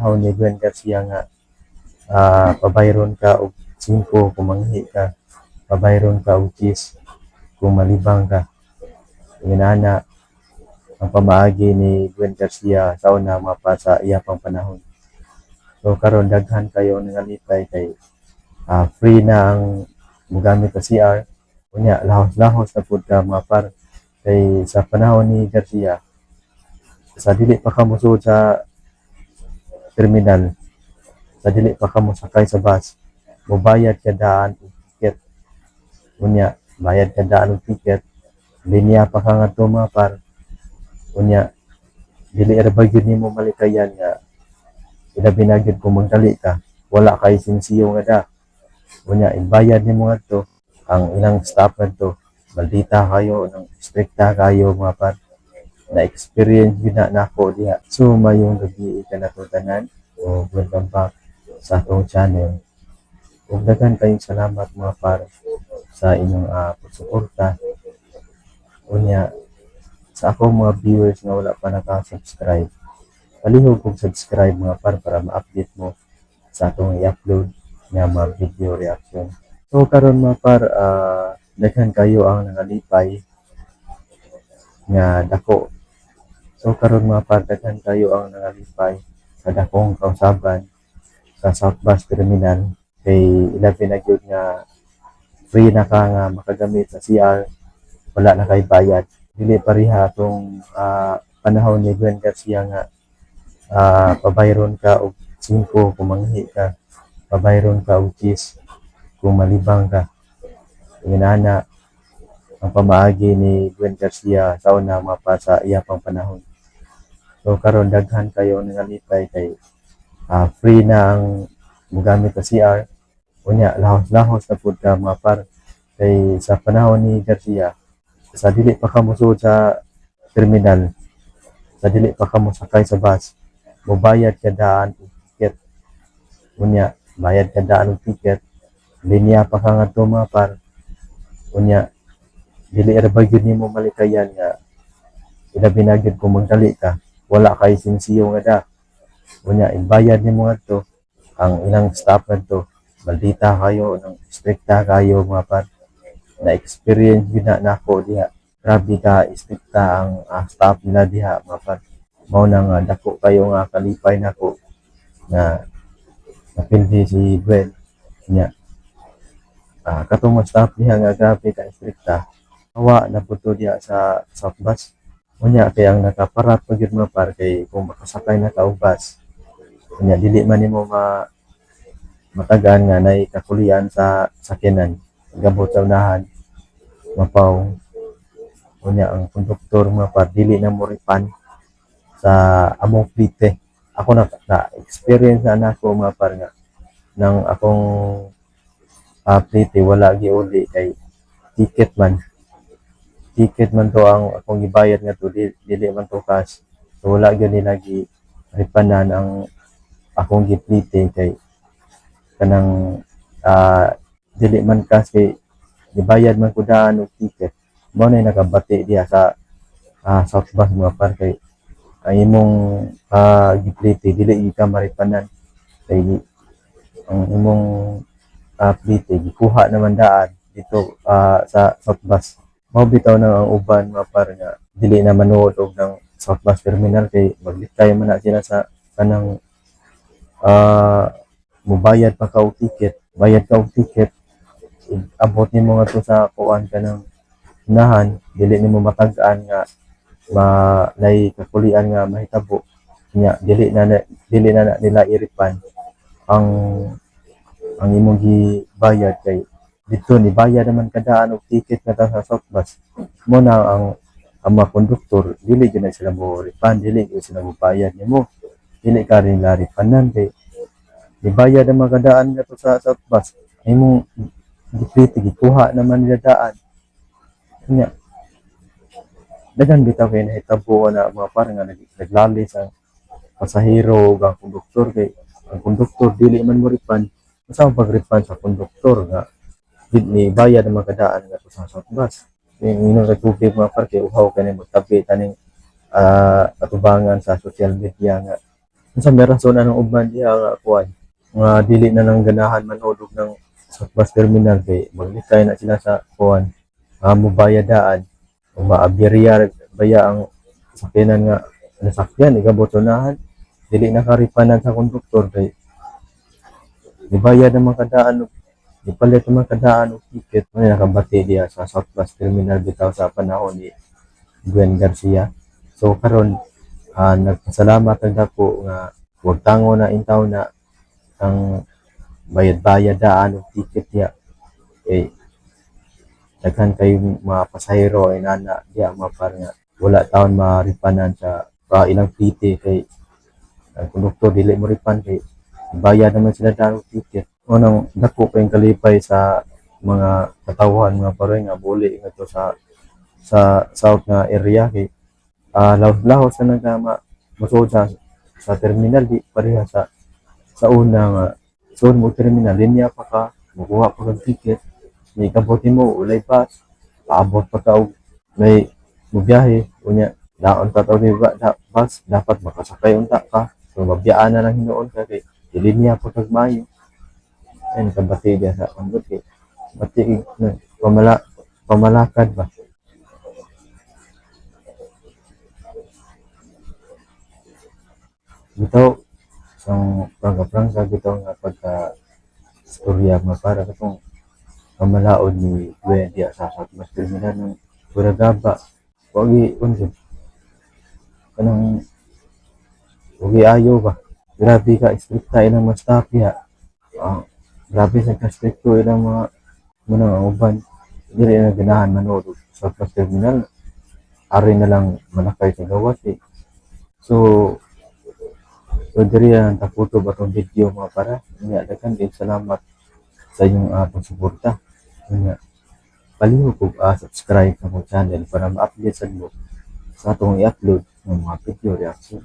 Panahon ni Gwen Garcia nga pabayron ka og 5 kung manghi ka, pabayron ka og 10 kung malibang ka. Inana ang pamaagi ni Gwen Garcia sa una, mga par, sa iya pang panahon. So karon daghan kayo nangalipay kay free na ang mogamit sa CR. Unya lahos-lahos na pud ka, mga par, kay sa panahon ni Garcia, sa dili pa ka mosud sa terminal, sa dili pa ka mosakay sa bus, mobayad ka daan og ticket. Unya bayad ka daan og ticket, linya pa ka ngadto, mga par. Unya dili ra ba gyud nimo malikayan nga ilabi na gyud kung magdali ka, wala kay sensiyo nga da. Unya ibayad nimo ngadto, ang ilang staff ngadto maldita kayo, nang strikta kayo, mga par. Na experience gyud na nako diha. So mayong gabi kanato tanan o welcome back sa atong channel. Ug daghan kayong salamat, mga par, sa inyong pagsuporta. Unya sa akong mga viewers nga wala pa naka-subscribe, palihog kog subscribe, mga par, para ma-update mo sa atong i-upload nga mga video reaction. So karon, mga par, daghan kayo ang nangalipay nga dako. So karon, mga par, daghan kayo ang nangalipay sa dakong kausaban sa South Bus Terminal kay ilabi na gyud nga free na ka nga makagamit sa CR, wala na kay bayad. Dili pareha atong panahon ni Gwen Garcia nga pabayron ka og 5 kung manghi ka, pabayron ka og 10 kung malibang ka. Inana ang pamaagi ni Gwen Garcia sa una, mga par, sa iya pang panahon. So karon daghan kayo nangalipay kay free na ang mogamit sa CR. Unya lahos-lahos na pud ka, mga par, kay sa panahon ni Garcia, sa dili pa ka mosud sa terminal, sa dili pa ka mosakay sa bus, mobayad ka daan og ticket. Unya bayad ka daan og ticket, linya pa ka ngadto, mga par. Unya dili ra ba gyud nimo malikayan nga ilabi na gyud kung magdali ka, wala kay sensiyo nga da. Unya ibayad nimo ngadto, ang ilang staff ngadto maldita kayo, nang strikta kayo, mga par. Na experience gyud na nako diha. Grabe ka strikta ang staff nila diha, mga par. Mao na nga dako kayo nga kalipay nako nga napildi si Gwen. Nya katong mga staff diha nga grabe ka strikta, hawa na pud to diha sa South Bus. Unya kay ang nakaparat pa gyud, mga par, kay kung makasakay na ka og bus, unya dili man nimo ma matagaan nga nay kakulian sa sakyanan, gabot sa unahan, mapaw. Unya ang konduktor, mga par, dili na mo refund sa among plite. Ako na experience na nako, mga par, nga nang akong plite wala giuli kay ticket man to ang akong gibayad nga to, dili man to cash. So wala gyud nila gi refundan ang akong giplite kay kanang dili man cash kay gibayad man ko daan og ticket. Mao na nakabati diha sa South Bus, mga par, kay ang imong giplite dili gyud ka ma-refundan kay ang imong plite gikuha naman daan dito sa South Bus. Mao bitaw na ang uban, mga par, nga dili na manuod og ng South Bus Terminal kay maglikay man na sila sa kanang mubayad pa ka og ticket, bayad ka og ticket, abot nimo ngadto sa kuan kanang unahan, dili nimo matag-an nga ma nay kakulian nga mahitabo. Nya dili na nila i-refund ang imong gibayad kay dito ni bayad naman kadaan og ticket nga sa South Bus. Mo na ang mga konduktor dili gyud na sila mo refund, dili gyud sila mo bayad nimo, dili ka rin nila refundan kay gibayad naman kadaan ngadto sa South Bus. Ang imong giplite gikuha naman nila daan. Nya daghan bitaw kay nahitabo na, mga par, nga naglalis ang pasahero ug ang konduktor kay ang konduktor dili man mo refund. Unsa man pag-refund sa konduktor nga di ni bayad naman kadaan ngadto sa South Bus? Ingnon ra tubig, mga par, kay uhaw kani magtabi taning atubangan sa social media nga Unsa may rason anang uban diha nga kuan nga dili na lang ganahan manood og ng sa bus terminal kay maglikay na sila sa kuan mobayad daan o maaberya baya ang sakyanan nga nasakyan ikabotonahan, dili na karipanan sa konduktor kay gibayad naman kadaan og gipalit naman kadaan og ticket. May nakabati diha sa South Bus Terminal bitaw sa panahon ni Gwen Garcia. So karon nagpasalamat ang dako nga wag tango na intaw na ang bayad-bayad daan og ticket diha eh daghan kayo mga pasahero ay nana diha, mga par, nga wala taon maripanan sa ilang plite kay ang konduktor dili mo ripan kay bayad naman sila daan og ticket. Unang dako kayong kalipay sa mga katawhan, mga pare, nga buli ngadto sa south nga area kay lahos-lahos na nagama mosuod sa terminal, di pareha sa una nga suod mo terminal, linya pa ka, mukuha pa kag ticket, may kabuti mo ulay bus, paabot pa ka og may mubiyahe unya daon ta taw ba da, bus dapat makasakay unta ka, so mabiyaan na lang hinuon ka kay linya pa kag maayo. Ay nakabati diya sa ambot kay bati na, pamalakad ba. Bitaw isang prangka-prangka bitaw nga pagka istorya, mga para katong pamalaod ni Gwen diya sa South Bus Terminal ng Curagaba. Wagi unjud kanang wagi ayo ba, grabe ka istrikta ilang mga staff diha. Grabe sa ka strikto ilang mga muna ang uban dili na ganahan manood og South Bus Terminal, ari na lang malakay sa gawas eh. So diri ang taputob atong video, mga para. Unya daghan din salamat sa inyong pagsuporta. Unya palihog og subscribe sa akong channel para ma-update sad mo sa atong i-upload ng mga video reaction.